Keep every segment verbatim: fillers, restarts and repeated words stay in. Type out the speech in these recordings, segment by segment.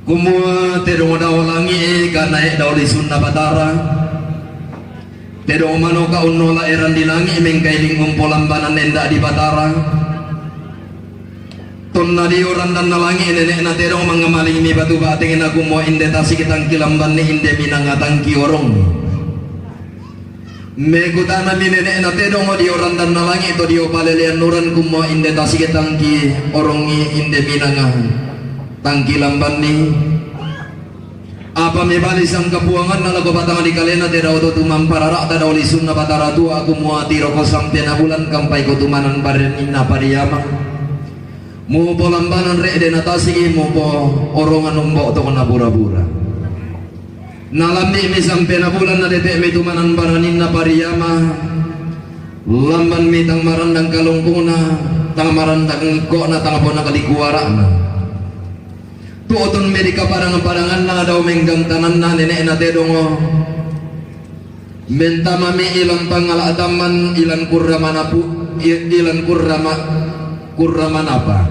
Kumua tedong dao langi'e, kanae dao lisunna Batara. Tedong manoka unnola eran di langi' mengkailing umpolambanan enda di Batara. Tonna dio randanna langi' nene'na tedong mangamalingmi batu ba'tengna kumua inde tasik tangki lambanni, inde minanga tangki orongmi. Mekutanami nene'na tedong dio randanna langi' to dio palelean uran kumua inde tasik tangki orongi, inde minanga tangki lambanni. Apa mebali sangkapuanganna lako batang dikalena te dao to tumamparara'ta dao lisunna Batara Tua kumua, tiroko sampena bulan kampaiko tumanan baraninna pariama. Mupo lambanan re'de natasiki, mupo orongan umbo tokna bura-bura. Nalambi'mi sampena bulan nadete'mi tumanan baraninna pariama. Lambanmi tang marandang kalungkungna, tang marandang ko'na, tang ponakali kuara'na. Tu'tunmi di kapadang-padanganna dao menggantananna nene'na tedongo. Mentamami ilan pangala' tamman, ilan kurra manapu-, i-, ilan kurra ma-, kurra manapa.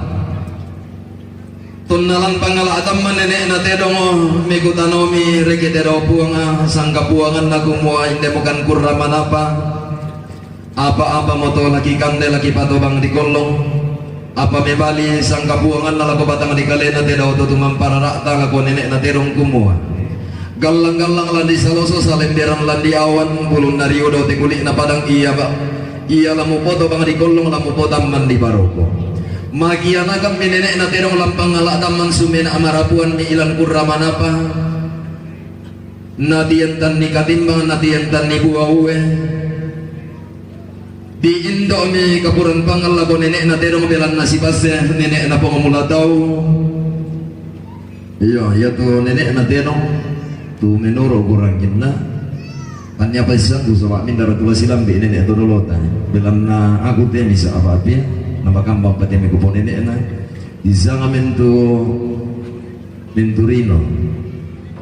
Tonna lan pangala' tamman nene'na tedongo, mekutanomi reke te dao Puanga, sangkapuanganna kumua inde mukan kurra manapa. Apa-apa moto laki kande laki patobang di kollong. Apa mebali sangkapuanganna lako batang dikalena te dao to tumamparara'ta lako nene'na tedong kumua. Gallang-gallang lan di saloso, salemberan lan di awan, bulunna riu dao te kuli'na padang, iya ba, iya la mupotobang di kollong, la mupotamman di paroko. Makianakammi nene'na tedong lan pangala' tamman sumena' marapuanmi ilan kurra manapa. Natientanni katimbang, natientanni buaue. Di indo'mi kapuran pangan lako nene'na tedong belanna sipasse nene'na Pong Mula Tau. Iyo, iya tu nene'na tedong tu menuru' kuranginna. Tania paissangku saba' mindara tu la silambi' nene' to dolota. Belanna aku te misa' apa-apia, na makambang pa te mi kupo nene'na. Disanga mentu Menturino.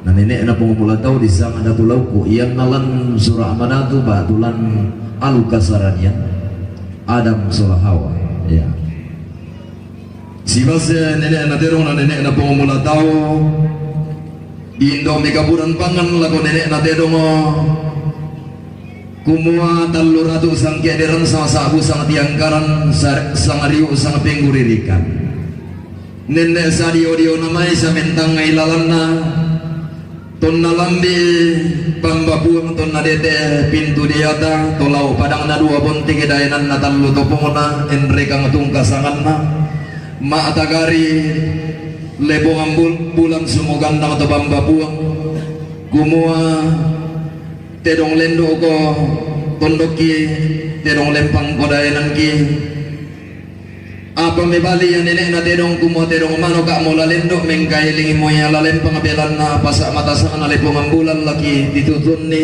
Na nene'na Pong Mula Tau disanga Datu Lauku, iyanna lan sura' manatu ba'tu lan alu kasaranian, Adam sola Hawa. Ya. Sibasse nene'na tedong na nene'na Pong Mula Tau. Di indo'mi kapuran pangan lako nene'na tedongo. Kumua tallu ratu sangkederan, sanga sa'bu sanga tiangkaran, sa-, sanga riu sanga pengguririkan. Nenne' sadio-diona mai samentangngai lalanna, tonna lambi' bamba Puang, tonna dete pintu deata, to lao' padangna dua bonting daenanna tallu topongna, enrekang tungka sanganna, ma'tagari lepongan bul-, bulan sumugandang to bamba Puang, kumua, tedong lendu'ko tondokki, tedong lempangko daenangki. Apa mebali ia nene'na tedong kumua tedong manoka' mo la lendu' mengkailingimo ia la lempang belanna pasa' matasa'na lepongan bulan laki ditutunni,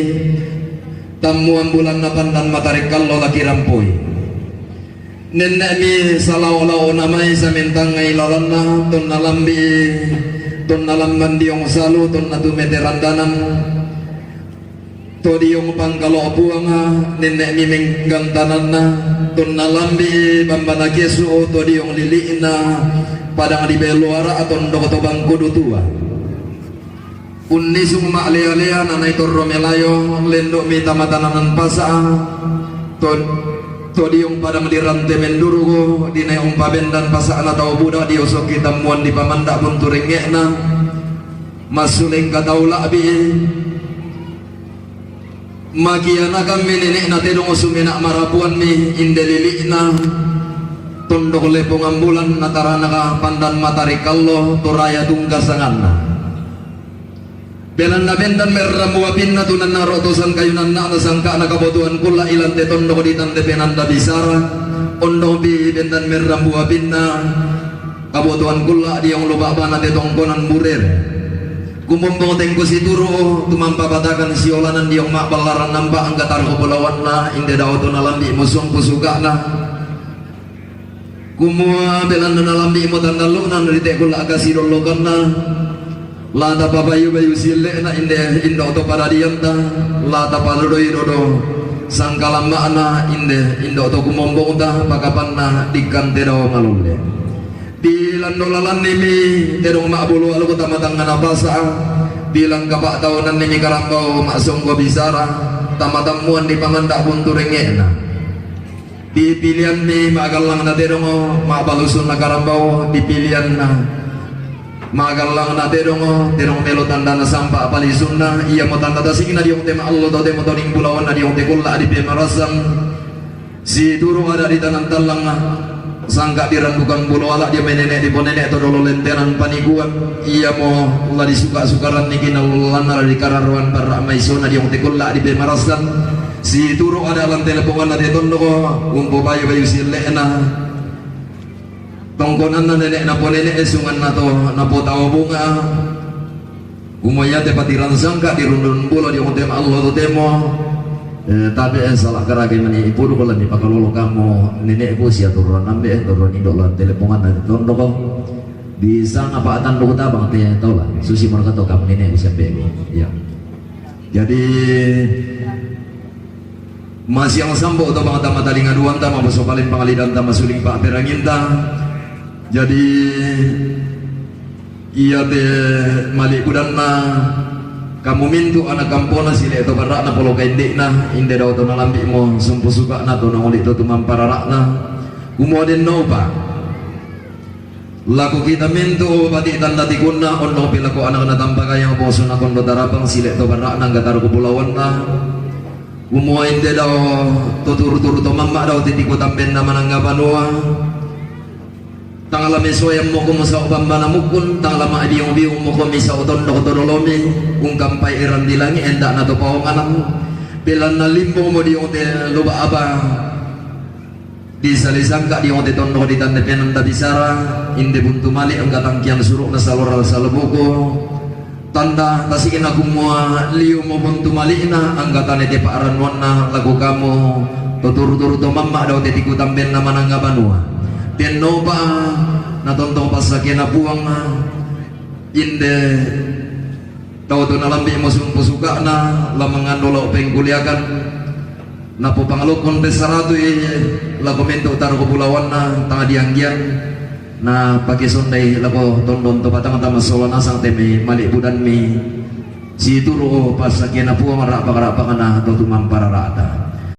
tammuan bulanna pandan matarekkallo laki rampoi. Nenne'mi salao'-lao'na mai samentangngai lalanna, tonna lambi'i, tonna lamban diong salu, tonna tumete randanan, to diong pangkalo' Puanga, nenne'mi menggantananna, tonna lambi'i bambana kesu', to diong lili'na padang di Beluara, tondok to Bangkudu Tua. Unnisung ma'lea-lea nanai torro melayo, lendu'mi tama tananan pasa'a, to-, to diong padang di rante mendurugo, dinai umpabendan pasa'na tau buda, diosokki tammuan di pamanda' buntu rengnge'na, massulengka tau la'bi'i. Makianakammi nene'na tedong sumena' marapuanmi inde lili'na, tondok lepongan bulan nataranaka pandan matarekkallo, toraya tungka sanganna. Belanna bendan merrambu apinna tunannaro to sangkayunna anna'na sangka'na kabotoan kulla' ilante tondok ditande penanda bisara, ondongpi bendan merrambu apinna kabotoan kulla' diong luba'bana te tongkonan burere. Kumombong tengku situru', tumampa batakan siolanan diong ma'ballaran nampa angka tarko bolawanna, inde dao to nalambi' musung pusuka'na. Kumua belanna nalambi'mo tandallu'na narite' kulla' kasidollokanna, la tapabayu-bayu sille'na inde indo' to padadianta, la tapalodoi dodo sangkalamma'na inde indo' to kumombongta, pakapanna dikkante dao malolle. Dilanno lalanni mi tedong ma'bulu aluku tama tangngana pasa', dilangkapa' taunanni mi karambau ma'songko bisara, tama tammuanni pamanda' buntu rengnge'na. Dipilianni ma'gallangna tedongo ma'balusunna karambau, dipilianna ma'gallangna tedongo, tedong melo tandana sampa' palisunna, iamo tanda tasi'na diong te ma'allo totemo toning bulawanna diong te kulla' dipemarassang. Situru' ada' di tanang tallang, sangka' di randukang bulo ala' dio mai nene' diponene' to dolo lentenan panikuan, iamo la disuka'-sukaranni kinallulanna la dikararroan barra' maisona diong te kulla' dipemarassang. Situru' ada' lan teleponganna te tondoko, umpopayu-payu sielle'na. Tongkonanna nene' naponene'e sunganna to napotau bunga. Kumua iate patirang sangka' di rundun bulo diong te ma'allo totemo. Eh, tabe' sala' karage mani ipuduko la mipakalolo kamo nene'ku sia turuan ambe', eh, turuan indo' lan teleponganna te tondoko. Disanga pa'tandu tabang te tau la. Susi morkato kamo nene'ku siambe'ku. Ya. Jadi, masiang sambo' to bang tama talinga duanta, maboso paleng pangalidanta, masuling pa'peranginta. Jadi, iate mali' budanna kamu mintu' ana' kampona sile' to barra'na polo kaindi'na, inde dao to nalambi'mo sumpu suka'na to nangoli' to tumampa rara'na. Kumua denno upa'. Lako kita mintu' bati' tanda tikunna, onnopi lako anakna tampakayang poso na kondo tarapang sile' to barra'na angga taroko bulawanna. Kumua inde dao to turu-turu to mamma' dao te tiku tambenna manangga banua. Tang la mesoyang moko musao bambana mukkun, tang la ma'biung-biung moko misao tondok to dolomi, ungkampai eran di langi' enda'na to paonganan. Belanna limbong mo diong te loba' aba. Disalisangka' diong te tondok ditanne penanta bisara, inde buntu mali' angka tangkian suru'na salora salobuko, tanda tasi'na kumua liu mo buntu mali'na angka tane te pa'rannuanna lako kamu to turu-turu to mamma' dao te tiku tambenna manangga banua. Tennopa natontong passakena Puang, inde tau to nalambi'mo sumpu suka'na, la mangando lao pengkuliakan, napopangalukkun te saratui lako mintu' taroko bulawanna tang dianggian, napakesondai lako tondon to batangta massola nasang te mai mali' budanmi, situru' passakena Puang ra'pak-ra'pakna to tumampa rara'ta.